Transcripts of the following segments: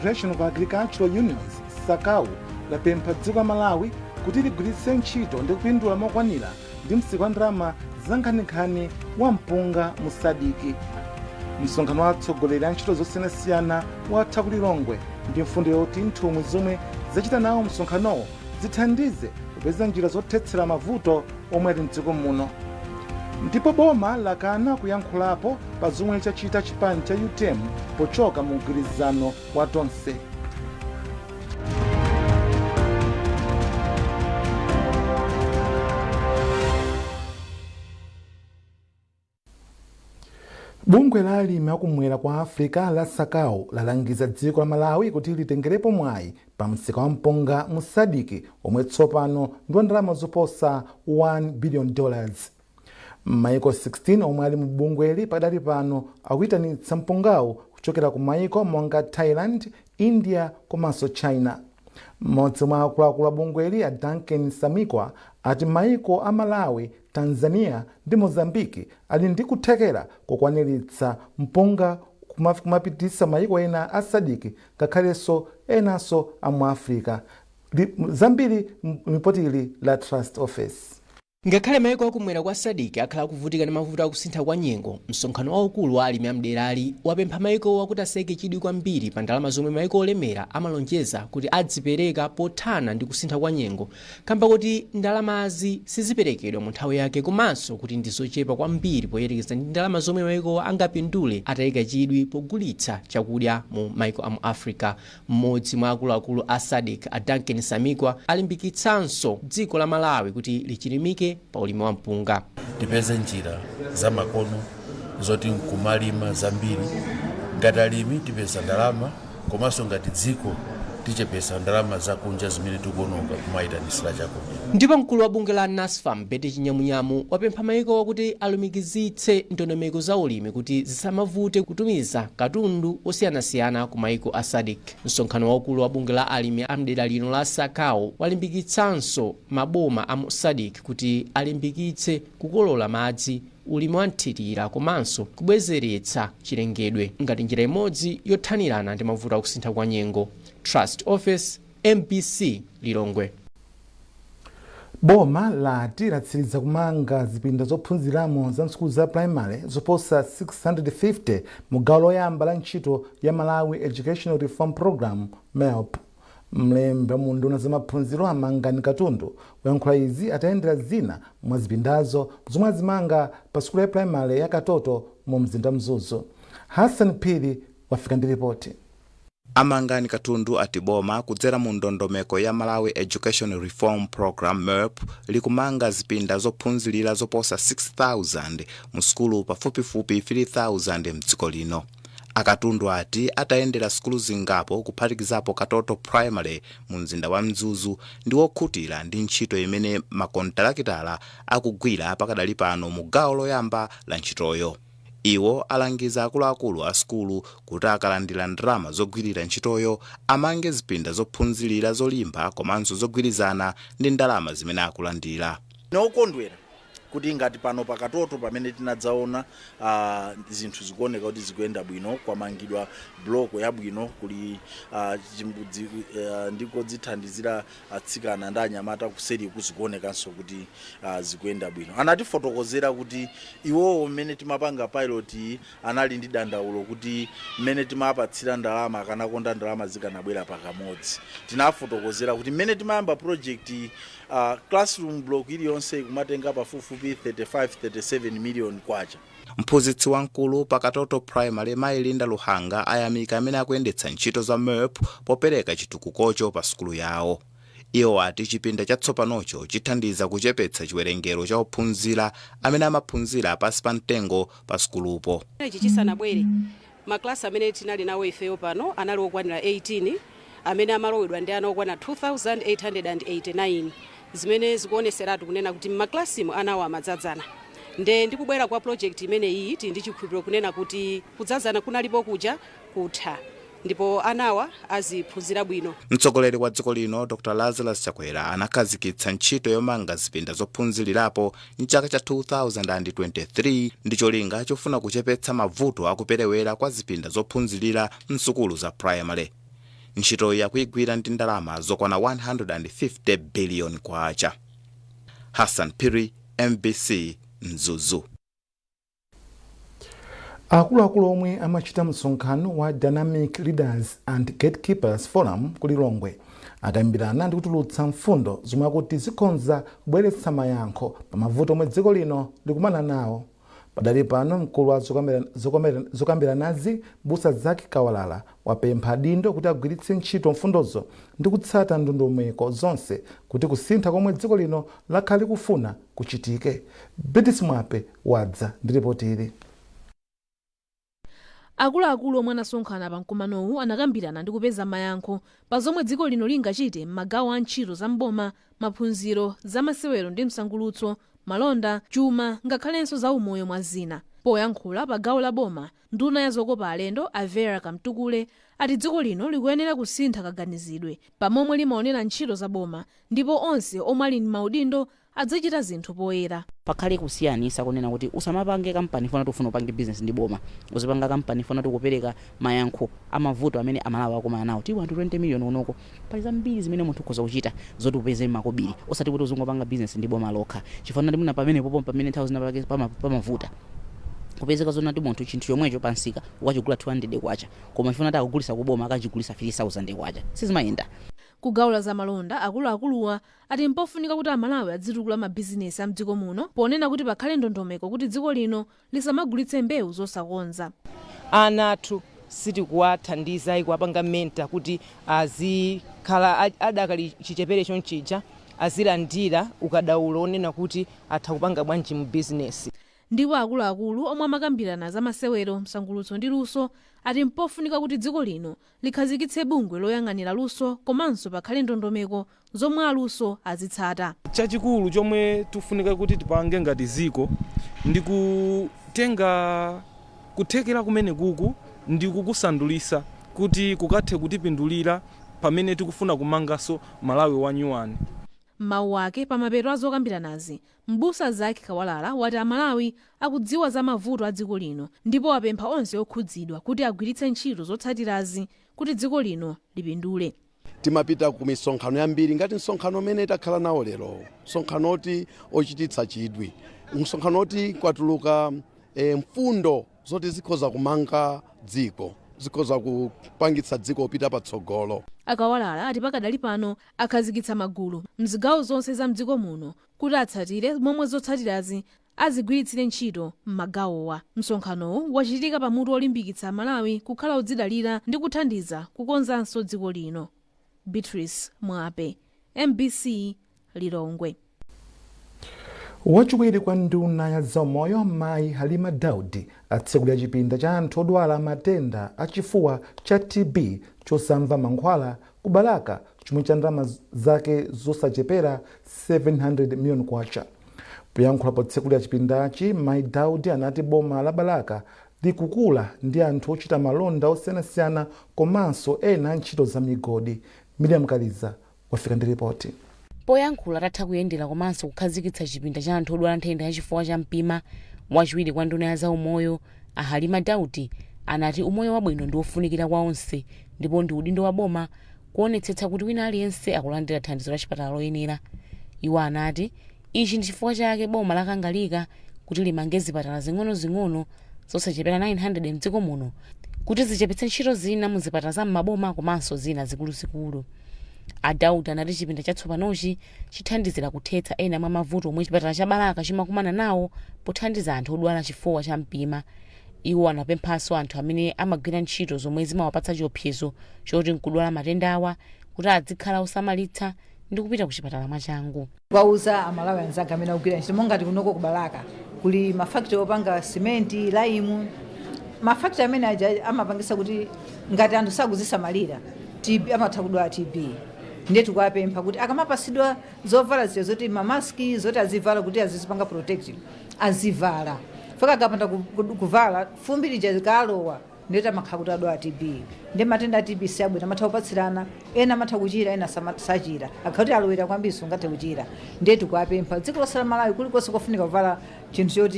Confederation of Agricultural Unions, SACAU, lapempha dziko la Malawi kuti ligwiritse ntchito ndi kupindula mokwanira ndi msika wa ndalama za nkhaninkhani wa mpunga mu SADC. Msonkhano wa atsogoleri a ntchito zosiyanasiyana watha ku Lilongwe ndi mfundo yoti nthumwi zomwe zachita nawo msonkhanowo zithandize kupeza njira zothetsera mavuto omwe ali mdziko muno. Ndipo boma lakana kuyankhulapo pa zomwe chachita chipani cha UTM pochoka mu mgwirizano wa Tonse. Bungwe la alimi akumwera kwa Africa la SACAU lalangiza dziko la Malawi kuti litengerepo mwayi pa msika wa mpunga mu SADC omwe tsopano ndi wa ndalama zoposa $1 billion. Maiko 16 omwe ali mu bungweli padali pano akuitanitsa mpungawu kuchokera ku maiko monga Thailand, India komanso China. Mmodzi mwa akuluakulu a bungweli, a Duncan Samikwa, ati maiko a Malawi, Tanzania ndi Mozambique ali ndi kuthekera kokwaniritsa mpunga kumapititsa maiko ena a SADC ngakhalenso enanso a mu Africa. Zambiri m'lipoti ili la Trust Office. Ngakhale maiko akumwera kwa SADC akhala akuvutika ndi mavuto akusintha kwa nyengo, msonkhano waukulu wa alimi amderali wapempha maikowa kuti asaike chidwi kwambiri pa ndalama zomwe maiko olemera amalonjeza kuti adzipereka pothana ndi kusintha kwa nyengo kamba koti ndalamazi siziperekedwa mu nthawi yake komanso kuti ndi zochepa kwambiri poyerekeza ndi ndalama zomwe maikowa angapindule atayika chidwi pogulitsa chakudya mu maiko amu Africa. Mmodzi mwa akuluakulu a SADC, a Duncan Samikwa, alimbikitsanso dziko la Malawi kuti lichilimike pa ulimi wa mpunga. Tipeze njira zamakono zoti nkumalima zambiri. Ngati alimi tipeza ndalama, komanso ngati dziko tichepesa ndalama zakunja zimene tikuononga kumayitanisira chakudya. Ndipo mkulu wa bungwe la NASFAM, Betty Chinyamunyamu, wapempha maikowa kuti alumikizitse ndondomeko za ulimi kuti zisamavute kutumiza katundu osiyanasiyana ku maiko a SADC. Msonkhano waukulu wa bungwe la alimi a mdera lino la SACAU walimbikitsanso maboma a mu SADC kuti alimbikitse kukolola madzi, ulimi wa mthirira komanso kubwezeretsa chilengedwe ngati njira imodzi yothanirana ndi mavuto akusintha kwa nyengo. Trust Office, MBC, Lilongwe. Boma lati latsiriza kumanga zipinda zophunziramo za msukulu za primary zoposa 650 mu gawo loyamba la ntchito ya Malawi Educational Reform Program, MERP. Mlembi wa mu unduna za maphunziro, a Mangani Katundu, wayankhula izi atayendera zina mwa zipindazo zomwe azimanga pa sukulu ya primary ya Katoto mu mzinda Mzuzu. Hassan Phiri wafika ndi ripoti. A Mangani Katundu ati boma kudzera mu ndondomeko ya Malawi Education Reform Program, MERP, likumanga zipinda zophunzirira zoposa 6,000 mu sukulu pafupifupi 3,000 mdziko lino. A Katundu ati atayendera sukulu zingapo kuphatikizapo Katoto Primary mu mzinda wa Mzuzu ndi wokhutira ndi ntchito imene makontalakitala akugwira pakadali pano mu gawo loyamba la ntchitoyo. Iwo alangiza akuluakulu a sukulu kuti akalandira ndalama zogwirira ntchitoyo amange zipinda zophunzirira zolimba komanso zogwirizana ndi ndalama zimene akulandira. Ndine okondwera kuti ngati pano pa Katoto pamene tinadzaona zinthu zikuoneka kuti zikuyenda bwino, kwamangidwa block yabwino, kuli chimbudzi ndi kodzithandizira atsikana ndi anyamata kuseriku, zikuonekanso kuti zikuyenda bwino. Anatifotokozera kuti iwowo mmene timapanga pilot iyi anali ndi dandaulo kuti mmene timapatsira ndalama akanakonda ndalama zikanabwera pakamodzi. Tinafotokozera kuti mmene timayamba project iyi, classroom block iliyonse ikumatenga pafupifupi 35 37 million kwacha. Mphunzitsi wamkulu pa Katoto Primary, Mayi Linda Luhanga, ayamika amene akuyendetsa ntchito za MERP popereka chitukukocho pa sukulu yawo. Iwo ati chipinda chatsopanocho chithandiza kuchepetsa chiwerengero cha ophunzira amene amaphunzira pansi pa mtengo pa sukulupo. Ichi chisanabwere, maklasi amene tinali nawo ifeyo pano anali okwanira 18 amene amalowedwa ndi ana okwana 2889, zimene zikuoneseratu kunena kuti m'maklasimu anawo amadzadzana. Nde ndikubwera kwa project imeneyi, tili ndi chikhulupiriro kunena kuti kudzadzana kunalipo kuja kutha ndipo anawa aziphunzira bwino. Mtsogoleri wa dziko lino, Dr Lazarus Chakwera, anakhazikitsa ntchito yomanga zipinda zophunzirirapo mchaka cha 2023 ndi cholinga chofuna kuchepetsa mavuto akuperewera kwa zipinda zophunzirira msukulu za primary. Ntchitoyi yakuyigwira ndi ndalama zokwana 150 billion kwacha. Hassan Phiri, MBC, Mzuzu. Akuluakulu omwe amachita msonkhano wa Dynamic Leaders and Gatekeepers Forum ku Lilongwe akambirana ndi kutulutsa mfundo zomwe akuti zikhonza kubweretsa mayankho pa mavuto omwe dziko lino likumana nawo. Padali pano, mkulu wa zokambiranazi, Busa Zaki Kawalala, wapempha adindo kuti agwiritse ntchito mfundozo ndi kutsata ndondomeko zonse kuti kusintha komwe dziko lino lakhala likufuna kuchitike. Beatrice Mwape wadza ndi ripoti ili. Akuluakulu omwe anasonkhana pa mkumanowu anakambirana ndi kupeza mayankho pa zomwe dziko lino lingachite m'magawo a ntchito za mboma, maphunziro, zamasewero ndi msangulutso, malonda, chuma, ngakhalenso za umoyo, mwa zina. Poyankhula pa gawo la boma, nduna ya zokopa alendo a Vera Kamtukule ati dziko lino likuyenera kusintha kaganizidwe pamomwe limaonera ntchito za boma, ndipo onse omwe ali m'maudindo azichita zinthu poyera. Pakhale kusiyanisa kunena kuti usamapange kampani funa tifuna upange business ndi boma, uzipanga kampani funa tikupereka mayankho amavuto amene Amalawi akumana nawo. Tili anthu 20 million unoko, pali zambiri zimene munthu ukhoza kuchita zoti upeze makobiri, osati kuti uzingopanga business ndi boma lokha, chifukwa ndi mwina pamene popo pamene nthawi zina pake pamavuta kupezeka zona kuti munthu chinthu chomwecho pansika ukachigula 200 kwacha, koma ifuna akugulisa kuboma akachigulisa 3000 kwacha, sizimayenda. Kugawo la zamalonda, akuluakuluwa ati mpofunika kuti Amalawi adzitukula mabizinesi a mdziko muno, ponena kuti pakhale ndondomeko kuti dziko lino lisamagulitse mbewu zosakonza. Ana athu sitikuwathandiza kuwapanga mentor kuti azikhala adakali chichepere chonchija, azilandira ukadaulo onena kuti atha kupanga bwanji mu bizinesi. Ndipo akuluakulu omwe amakambirana za masewero, msangulutso ndi luso ati mpofunika kuti dziko lino likhazikitse bungwe loyang'anira luso, komanso pakhale ndondomeko zomwe aluso azitsata. Chachikulu chomwe tikufunika kuti tipange ngati ziko ndi kutenga kuthekera kumene kuku ndi kukusandulisa kuti kukathe kutipindulira pamene tikufuna kumanganso Malawi wanyuwani. M'mawu ake pamapeto a zokambiranazi, Mbusa Zaki Kawalala wati Amalawi akudziwa za mavuto a dziko lino, ndipo wapempha onse okhudzidwa kuti agwiritse ntchito zotsatirazi kuti dziko lino lipindule. Timapita ku misonkhano yambiri ngati msonkhano umene takhala nawo lero, msonkhano oti ochititsa chidwi, msonkhano oti kwatuluka mfundo zoti zikhoza kumanga dziko, zikhoza kupangitsa dziko kupita patsogolo. Akawalala ati pakadali pano akhazikitsa magulu mzigawo zonse za mdziko muno kuti atsatire momwe zotsatirazi azigwiritsire ntchito m'magawowa. Msonkhanowu wachitika pamutu olimbikitsa Amalawi kukhala odzidalira ndi kuthandiza kukonzanso dziko lino. Beatrice Mwape, MBC, Lilongwe. Wachiwiri kwa nduna ya zaumoyo, Mayi Halima Daudi, atsekulira chipinda cha anthu odwala matenda achifuwa cha TB chosamva mankhwala ku Balaka, chomwe cha ndalama zake zosachepera 700 million kwacha. Poyankhula potsekulira chipindachi, Mayi Daudi anati boma la Balaka likukula ndi anthu ochita malonda osiyanasiyana komanso ena ntchito za migodi. Miriam Kaliza wafika ndi ripoti. Poyankhula atatha kuyendera komanso kukhazikitsa chipinda cha anthu odwala nthenda yachifuwa cha mpima, wachiwiri kwa nduna ya zaumoyo a Halima Daudi anati umoyo wabwino ndi wofunikira kwa onse, ndipo ndi udindo wa boma kuonetsetsa kuti wina aliyense akulandira thandizo la chipatala loyenera. Iwo anati ichi ndi chifukwa chake boma lakangalika kuti limange zipatala zing'ono-zing'ono zosachepera 900 mdziko muno kuti zichepetse ntchito zina mu zipatala za m'maboma komanso zina zikuluzikulu. A Daudi anati chipinda chatsopanochi chithandizira kuthetsa ena mwa mavuto omwe chipatala cha Balaka chimakumana nawo pothandiza anthu odwala chifuwa cha mpima. Iwo anapemphanso anthu amene amagwira ntchito zomwe zimawapatsa chiopsezo choti nkudwala matenda awa kuti adzikhala osamalitsa ndi kupita ku chipatala mwachangu. Kwauza Amalawi anzanga amene akugwira ntchito, monga kunoko ku Balaka kuli mafakitale opanga simenti, laimu. Mafakitale amene aja amapangisa kuti ngati anthu sakuzisamalira, TB, amatha kudwala TB. Ndiye tikuwapempha kuti akamapasidwa zovala zija zoti mamaski, zoti azivala kuti azizipanga protect, azivala faka. Akapanda kuvala, fumbi lija likalowa, ndiye amakhala kuti adwala TB. Ndi matenda a TB si abwino, amatha kupatsirana. Ena amatha kuchira, ena sachira. Akhala kuti alowera kwambiri, sungathe kuchira. Ndiye tikuwapempha dziko lonse la Malawi, kulikonse kofunika kuvala chinthu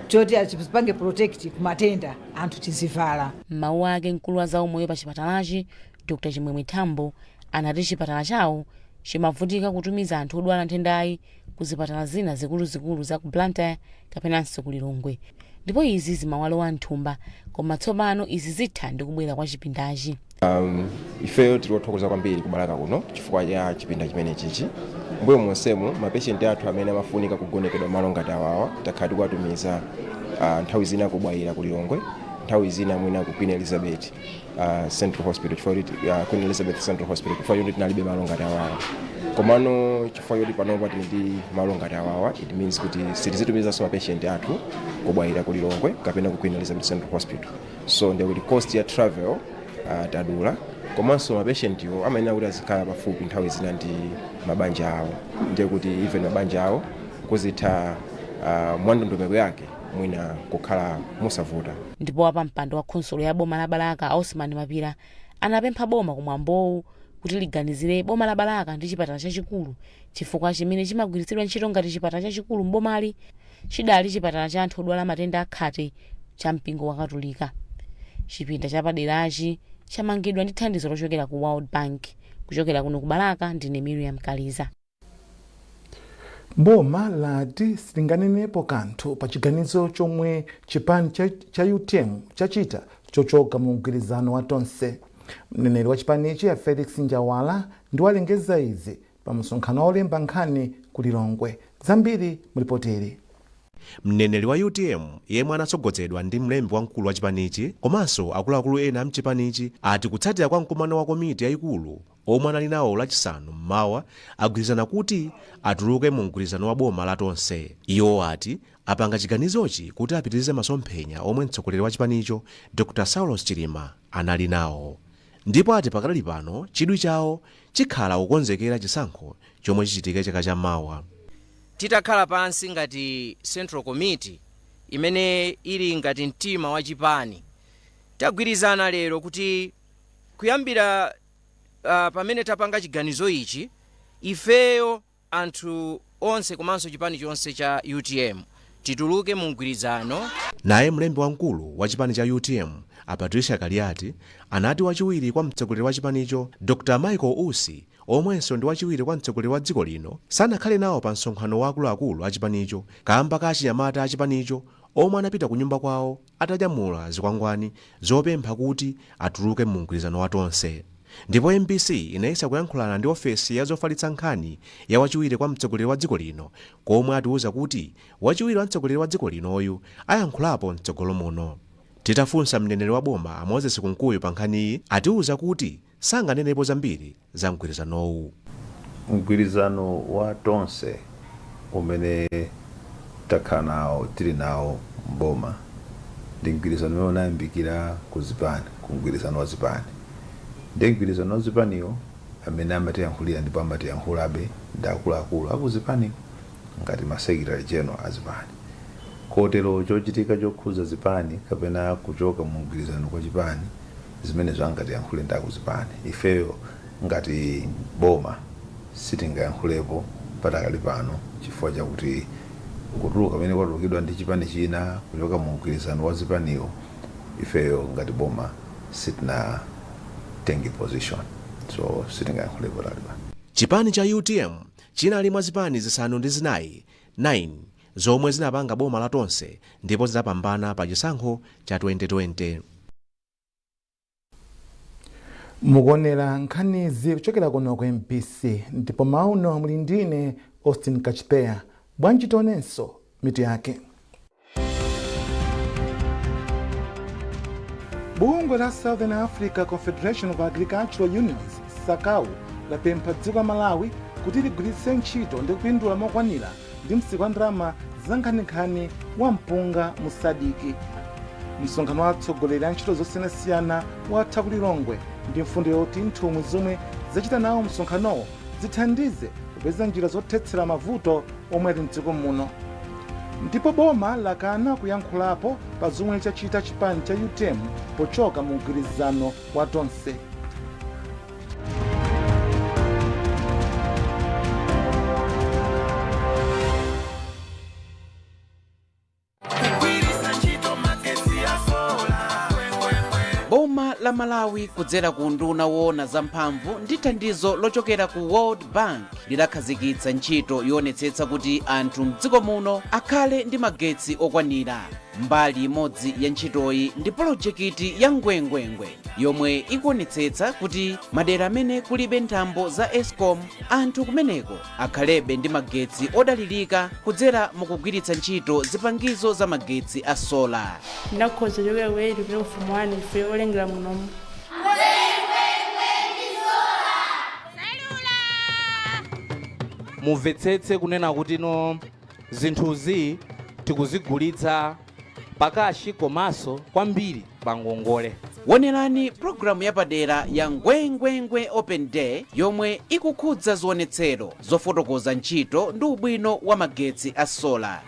choti achipange protect kumatenda, anthu tizivala. M'mawu ake, mkulu wa zaumoyo pa chipatalachi, Dr Chimwemwe Thambo, anati chipatala chawo chimavutika kutumiza anthu odwala nthendayi ku zipatala zina zikuluzikulu za ku Blantyre kapenanso ku Lilongwe, ndipo izi zimawalowa mthumba, koma tsopano izi zitha ndi kubwera kwa chipindachi. Ifeyo tili othokoza kwambiri kuBalaka kuno chifukwa cha chipinda chimene chichi. Mbuyo monsemu mapeshenti athu amene amafunika kugonekedwa malo ngati awawa takhala tikuwatumiza nthawi zina kuBwaila ku Lilongwe, nthawi zina mwina ku Queen Elizabeth Central Hospital, chifukwa kuti Queen Elizabeth Central Hospital, chifukwa choti tinalibe malo ngati awawa. Komano chifukwa choti panopa tili ndi malo ngati awawa, it means kuti sitizitumizanso mapeshenti athu kuBwaila ku Lilongwe kapena ku Queen Elizabeth Central Hospital. So ndiye kuti cost ya travel tadula, komanso mapeshentiwo amayenera kuti azikhala pafupi nthawi zina ndi mabanja awo. Ndiye kuti even mabanja awo kuzitha mwandondomeko yake mwina kukhala mosavuta. Ndipo wapampando wa khonsolo ya boma la Balaka, Osman Mapira, anapempha boma kumwambowu kuti liganizire boma la Balaka ndi chipatala chachikulu, chifukwa chimene chimagwiritsidwa ntchito ngati chipatala chachikulu mbomali chidali chipatala cha anthu odwala matenda akhate cha mpingo wa Katolika. Chipinda chapaderachi chamangidwa ndi thandizo lochokera ku World Bank. Kuchokera kuno ku Balaka, ndine Miriam Kaliza. Boma lati silinganenepo kanthu pa chiganizo chomwe chipani cha UTM chachita chochoka mu mgwirizano wa Tonse. Mneneri wa chipanichi ya Felix Njawala ndiwalengeza izi pa msonkhano wa olemba nkhani ku Lilongwe. Zambiri mulipoteri. Mneneri wa UTM, yemwe anatsogozedwa ndi mlembi wamkulu wa chipanichi komanso akuluakulu ena amchipanichi, ati kutsatira kwa mkumano wa komiti yayikulu omwe anali nawo Lachisanu mmawa, agwirizana kuti atuluke mu mgwirizano wa boma la Tonse. Iwo ati apanga chiganizochi kuti apitirize masomphenya omwe mtsogoleri wa chipanicho Dr Saulos Chilima anali nawo, ndipo ati pakadali pano chidwi chawo chikhala kukonzekera chisankho chomwe chichitike chaka chammawa. Titakhala pansi ngati Central Committee, imene ili ngati mtima wa chipani, tagwirizana lero kuti kuyambira pamene tapanga chiganizo ichi, ifeyo anthu onse komanso chipani chonse cha UTM tituluke mu mgwirizano. Naye mlembi wamkulu wa chipani cha UTM a Patricia Kaliati anati wachiwiri kwa mtsogoleri wa chipanicho Dr Michael Usi, omwenso ndi wachiwiri kwa mtsogoleri wa dziko lino, sanakhale nawo pa msonkhano wa akuluakulu a chipanicho kamba ka achinyamata a chipanicho omwe anapita ku nyumba kwawo atanyamula zikwangwani zopempha kuti atuluke mu mgwirizano wa Tonse. Ndipo MBC inayesa kuyankhulana ndi ofesi ya zofalitsa nkhani ya wachiwiri kwa mtsogoleri wa dziko lino, komwe atiuza kuti wachiwiri wa mtsogoleri wa dziko linoyu ayankhulapo mtsogolo muno. Titafunsa mneneri wa boma a Moses Kunkuyu pa nkhaniyi, atiuza kuti sanganenepo zambiri za mgwirizanowu. Mgwirizano wa Tonse umene takhala nawo, tili nawo mboma, ndi mgwirizano umene unayambikira ku zipani, ku mgwirizano wa zipani. Ndi mgwirizano wa zipaniwo, amene amatiyankhulira ndipo amatiyankhulabe ndi akuluakulu akuzipaniwo ngati ma secretary general azipani. Kotero chochitika chokhuza zipani kapena kuchoka mu mgwirizano kwa chipani, zimenezo angatiyankhule ndi akuzipani. Ifeyo ngati boma sitingayankhulepo patakali pano, chifukwa chakuti kutuluka pamene kwatulukidwa ndi chipani china kuchoka mu mgwirizano wa zipaniwo, ifeyo ngati boma sitinatenge position, so sitingayankhulepo patakali pano. Chipani cha UTM chinali mwa zipani 4 9 zomwe zinapanga boma la Tonse ndipo zinapambana pa chisankho cha 2020. Mukuonera nkhanizi kuchokera kuno ku MBC, ndipo mauno muli ndine Austin Kachipeya. Bwanji tionenso mitu yake. Bungwe la Southern Africa Confederation of Agricultural Unions, SACAU, lapempha dziko la Malawi kuti ligwiritse ntchito ndi kupindula mokwanira ndi msika wa ndalama za nkhaninkhani wa mpunga mu SADC. Msonkhano wa atsogoleri a ntchito zosiyanasiyana watha ku Lilongwe ndi mfundo yoti nthumwi zomwe zachita nawo msonkhanowo zithandize kupeza njira zothetsera mavuto omwe ali mdziko muno. Ndipo boma lakana kuyankhulapo pa zomwe chachita chipani cha UTM pochoka mu mgwirizano wa Tonse. Boma la Malawi kudzera ku unduna woona zamphamvu ndi thandizo lochokera ku World Bank lidakhazikitsa ntchito yoonetsetsa kuti anthu mdziko muno akhale ndi magetsi okwanira. Mbali imodzi ya ntchitoyi ndi polojekiti ya Ngwengwengwe yomwe ikuonetsetsa kuti madera amene kulibe nthambo za ESCOM, anthu kumeneko akhalebe ndi magetsi odalirika kudzera mukugwiritsa ntchito zipangizo za magetsi a sola. Ndinakhoza kuchokera ku 8 kupita ku form 1 ife olengera munomu. Mumvetsetse kunena kuti no, zinthuzi tikuzigulitsa pa cash komanso kwambiri pa ngongole. Wonerani pulogalamu yapadera ya Ngwengwengwe Open Day yomwe ikukhudza zionetsero zofotokoza ntchito ndi ubwino wa magetsi a sola.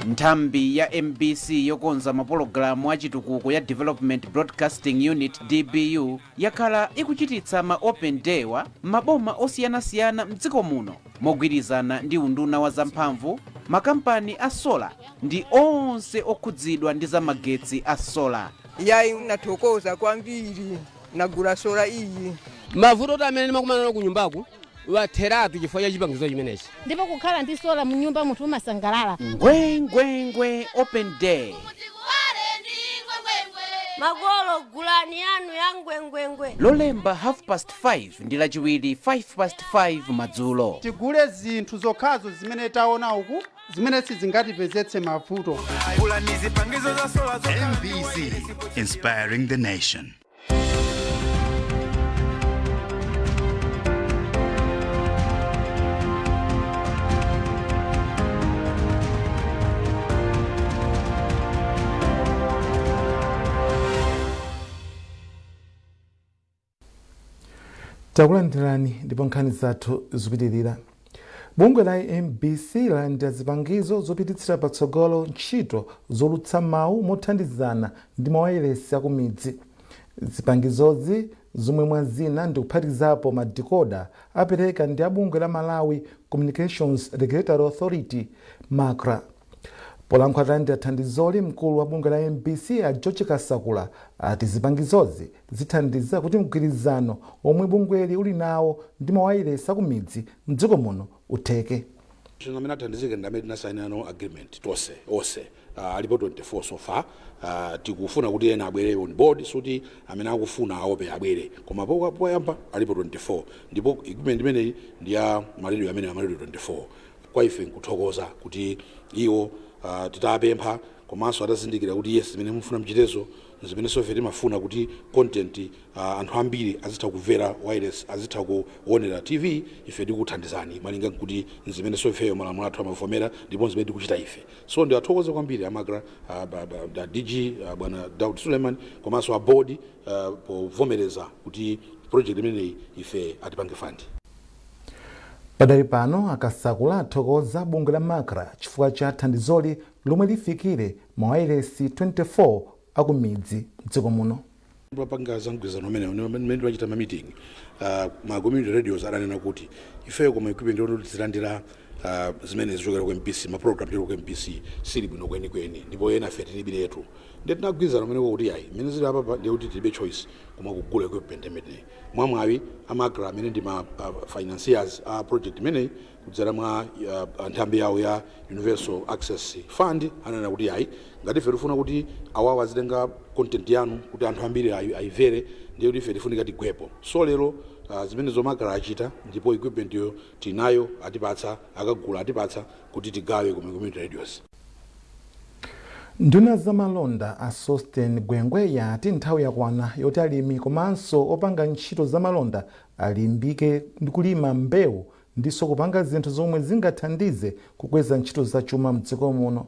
Nthambi ya MBC yokonza mapologalamu achitukuko ya Development Broadcasting Unit, DBU, yakhala ikuchititsa ma open day wa maboma osiyanasiyana mdziko muno mogwirizana ndi unduna wa zamphamvu, makampani a sola ndi onse okhudzidwa ndi zamagetsi a sola. Yayi, nathokoza kwambiri, nagula sola iyi. Mavuto oti amene ndimakumana nawo ku nyumbaku watheratu chifukwa cha chipangizo chimenechi. Ndipo kukhala ndi sola munyumba munthu umasangalala. Ngwengwengwe Open Day. Makolo, gulani yanu ya Ngwengwengwe. Lolemba 5:30 ndi Lachiwiri 5:05 madzulo. Tigule zinthu zokhazo zimene taona uku zimene sizingatipezetse mavuto. MBC, inspiring the nation. Takulandirani ndipo nkhani zathu zikupitirira. Bungwe la MBC lalandira zipangizo zopititsira patsogolo ntchito zolutsa mawu mothandizana ndi mawayilesi akumidzi. Zipangizozi, zomwe mwa zina ndikuphatikizapo ma decoder, apereka ndi abungwe la Malawi Communications Regulatory Authority, MACRA. Polankhula atalandira thandizoli, mkulu wa bungwe la MBC a George Kasakula ati zipangizozi zithandiza kuti mgwirizano omwe bungweli uli nawo ndi mawayilesi akumidzi mdziko muno utheke. Amene athandizike ndi amene tinasaina nawo agreement tonse onse, alipo 24 so far. Tikufuna kuti ena abwere on board, suti amene akufuna aope abwere, koma poyamba alipo 24 ndipo equipment imeneyi ndi ya maradio amene amaradio 24. Kwa ife nkuthokoza kuti iwo titapempha komanso atazindikira kuti yes, zimene mufuna mchitezo zimene ife timafuna, kuti content anthu ambiri azitha kumvera wireless, azitha kuonera TV, ife tikuthandizani malinga nkuti zimene ifeyo malamulo athu amavomera ndipo zimene tikuchita ife. So ndiwathokoze kwambiri a MACRA, DG bwana Daud Suleiman komanso a board povomereza kuti project imeneyi ife atipange fund. Padali pano, Akasakula athokoza bungwe la MACRA chifukwa cha thandizoli lomwe lifikire mawayilesi 24 akumidzi mdziko muno. Panga za mgwirizano umene mmene timachita ma meeting, ma community radios adanena kuti ifeyo koma equipment yoti tizilandira zimene zichokera ku MBC, ma program chokera ku MBC, sili bwino kwenikweni ndipo ena ife tilibiretu. Ndiye tinagwirizana umeneko kuti ayi, mmene zili apapa ndiye kuti tilibe choice koma kugula equipment imeneyi. Mwamwawi a MACRA amene ndi ma financiers a project imeneyi kudzera mwa nthambi yawo ya Universal Access Fund ananena kuti ayi, ngati ife tifuna kuti awawa azitenga content yanu kuti anthu ambiri ayimvere, ndiye kuti ife tifunika tigwepo. So lero zimene zo MACRA achita ndipo equipment yo tinayo, atipatsa, akagula atipatsa kuti tigawe ku community radios. Nduna zamalonda a Sosten Gwengwe yati nthawi yakwana yoti alimi komanso opanga ntchito zamalonda alimbike ndi kulima mbewu ndiso kupanga zinthu zomwe zingathandize kukweza ntchito zachuma mdziko muno.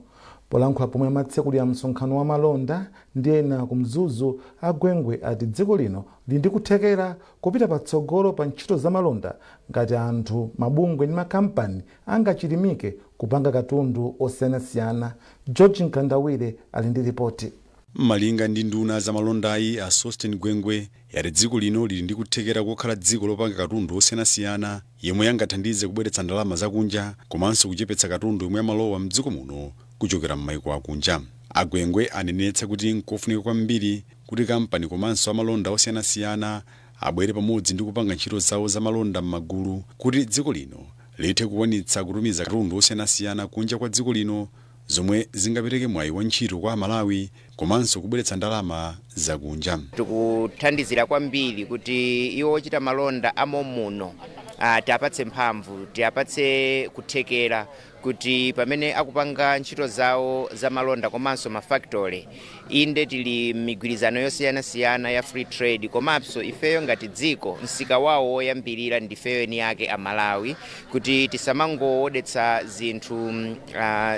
Polankhula pomwe amatsekulira msonkhano wa malonda ndi ena ku Mzuzu, Agwengwe ati dziko lino lili ndi kuthekera kupita patsogolo pa ntchito zamalonda ngati anthu, mabungwe ndi makampani angachilimike kupanga katundu osiyanasiyana. George Mkandawire ali ndi ripoti. Malinga ndi nduna zamalondayi a Sosten Gwengwe, yati dziko lino lili ndi kuthekera kokhala dziko lopanga katundu osiyanasiyana yemwe yangathandize kubweretsa ndalama zakunja komanso kuchepetsa katundu yomwe amalowa mdziko muno kuchokera m'maiko akunja. Agwengwe anenetsa kuti nkofunika kwambiri kuti kampani komanso amalonda osiyanasiyana abwere pamodzi ndi kupanga ntchito zawo zamalonda m'magulu kuti dziko lino lithe kukwanitsa kutumiza katundu osiyanasiyana kunja kwa dziko lino, zomwe zingapereke mwayi wa ntchito kwa Amalawi komanso kubweretsa ndalama zakunja. Tikuthandizira kwambiri kuti iwo ochita malonda amomuno tiapatse mphamvu, tiapatse kuthekera kuti pamene akupanga ntchito zawo za malonda komanso mafactory, inde tili migwirizano yosiyanasiyana ya free trade, komanso ifeyo ngati dziko msika wawo woyambirira ndifeyo eni ake Amalawi, kuti tisamangowodetsa zinthu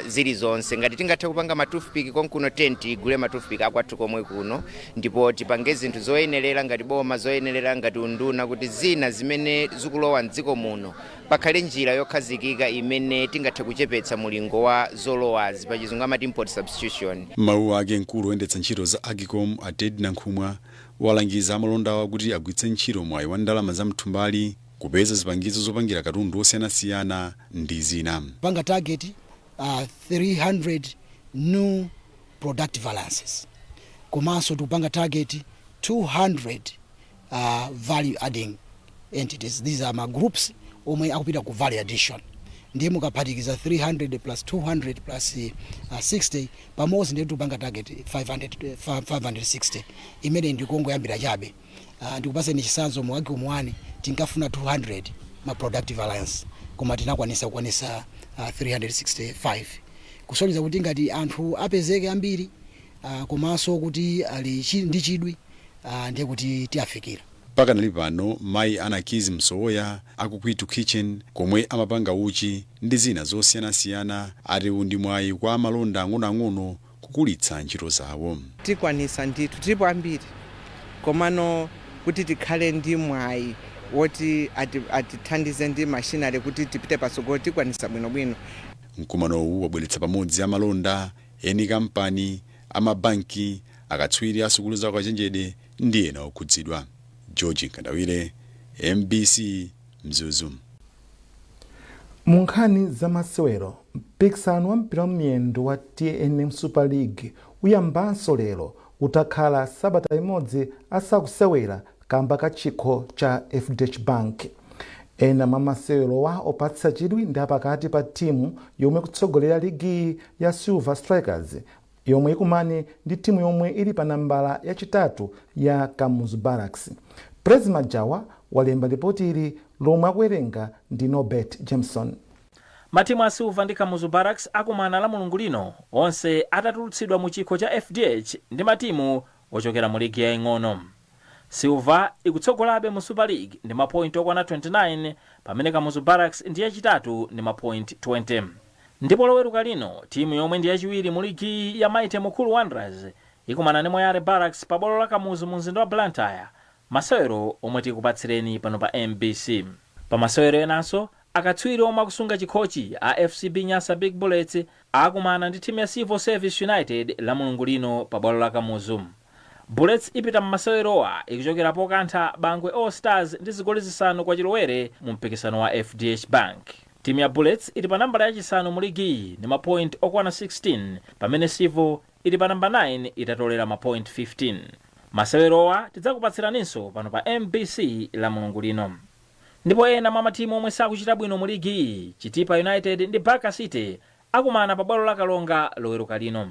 zilizonse. Ngati tingathe kupanga ma toothpick konkuno, tigule ma toothpick akwathu komwe kuno, ndipo tipange zinthu zoyenerera ngati boma, zoyenerera ngati unduna, kuti zina zimene zikulowa mdziko muno pakhale njira yokhazikika imene tingathe kuchepetsa mulingo wa zolowazi, pachizungu amati import substitution. Mawu ake, mkulu woyendetsa ntchito za AGCOM a Ted Nankhumwa walangiza amalondawa kuti agwiritse ntchito mwayi wa ndalama za mthumbali kupeza zipangizo zopangira katundu osiyanasiyana ndi zina. Panga target 300 new productive alliances, komanso tikupanga target 200 value adding entities. These are ma groups omwe akupita ku value addition. Ndiye mukaphatikiza 300 plus 200 plus 60 pamodzi, ndiye tikupanga target 500, 560, imene ndikongoyambira chabe. Ndikupaseni chitsanzo, mu AGCOM 1 tinkafuna 200 ma productive alliance, koma tinakwanisa kukwanisa 365, kusonyeza kuti ngati anthu apezeke ambiri komanso kuti ali ndi chidwi, ndiye kuti tiyafikira. Pakanali pano, mayi Anakizi Msowoya aku Kwitu Kitchen, komwe amapanga uchi ndi zina zosiyanasiyana, ati uwu ndi mwayi kwa amalonda ang'onoang'ono kukulitsa ntchito zawo. Tikwanisa ndithu, tilipo ambiri, komano kuti tikhale ndi mwayi woti atithandize ndi machinery kuti tipite patsogolo, tikwanisa bwinobwino. Mkumanowu wabweretsa pamodzi amalonda, eni kampani, amabanki, akatswiri a sukulu za ukachenjede ndi ena okhudzidwa. George Nkandawire, MBC, Mzuzu. Mu nkhani za masewero, mpikisano wa mpira wa miyendo wa TNM Super League uyambanso lero utakhala sabata imodzi asakusewera kamba ka chikho cha FDH Bank. Ena mwa masewerowa opatsa chidwi ndi apakati pa timu yomwe ikutsogolera ligi ya Silver Strikers, yomwe ikumane ndi timu yomwe ili pa nambala yachitatu ya Kamuzu Barracks. Praise Majawa walemba ripoti ili, lomwe akuwerenga ndi Norbert Jameson. Matimu a Silver ndi Kamuzu Barracks akumana la Mulungu lino, onse atatulutsidwa mu chikho cha FDH ndi matimu ochokera mu ligi yaying'ono. Silver ikutsogolabe mu Super League ndi mapoint okwana 29, pamene Kamuzu Barracks ndi yachitatu ndi mapoint 20. Ndipo Loweruka lino, timu yomwe ndi yachiwiri mu ligi ya Mighty Mukuru Wanderers ikumana ndi Moyale Barracks pa bwalo la Kamuzu mu mzinda wa Blantyre, masewero omwe tikupatsireni pano pa MBC. Pa masewero enanso, akatswiri omwe akusunga chikhochi a FCB Nyasa Big Bullets akumana ndi timu ya Civil Service United la Mulungu lino pa bwalo la Kamuzu. Bullets ipita mmasewerowa ikuchokera pokantha Bangwe All Stars ndi zigoli 5 kwa chilowere mu mpikisano wa FDH Bank. Timu ya Bullets ili pa nambala yachisanu mu ligiyi ndi mapoint okwana 16, pamene Civil ili pa namba 9 itatolera mapoint 15. Masewerowa tidzakupatsiraninso pano pa MBC la Mulungu lino. Ndipo ena mwa matimu omwe sakuchita bwino mu ligiyi, Chitipa United ndi Baka City, akumana pa bwalo la Kalonga Loweruka lino.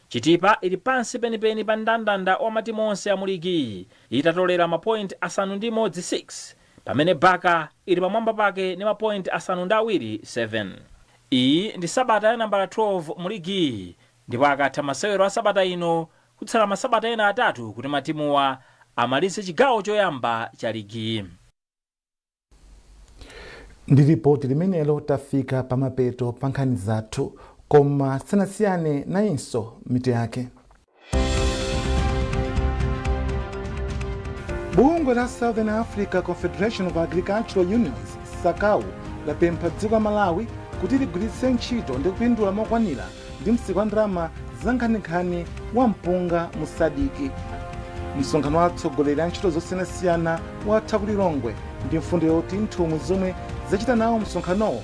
Chitipa ili pansi penipeni pa mndandanda wa matimu onse a mu ligiyi itatolera mapoint 6 6, pamene Baka ili pamwamba pake ndi mapoint 7 7. Iyi ndi sabata ya nambala 12 mu ligiyi, ndipo akatha masewero a sabata ino, kutsala masabata ena 3 kuti matimuwa amalize chigawo choyamba cha ligiyi. Ndi ripoti limenelo tafika pamapeto pa nkhani zathu, koma tisanasiyane, nayinso mitu yake. Bungwe la Southern Africa Confederation of Agricultural Unions, SACAU, lapempha dziko la Malawi kuti ligwiritse ntchito ndi kupindula mokwanira ndi msika wa ndalama za nkhaninkhani wa mpunga mu SADC. Msonkhano wa atsogoleri a ntchito zosiyanasiyana watha ku Lilongwe ndi mfundo yoti nthumwi zomwe zachita nawo msonkhanowo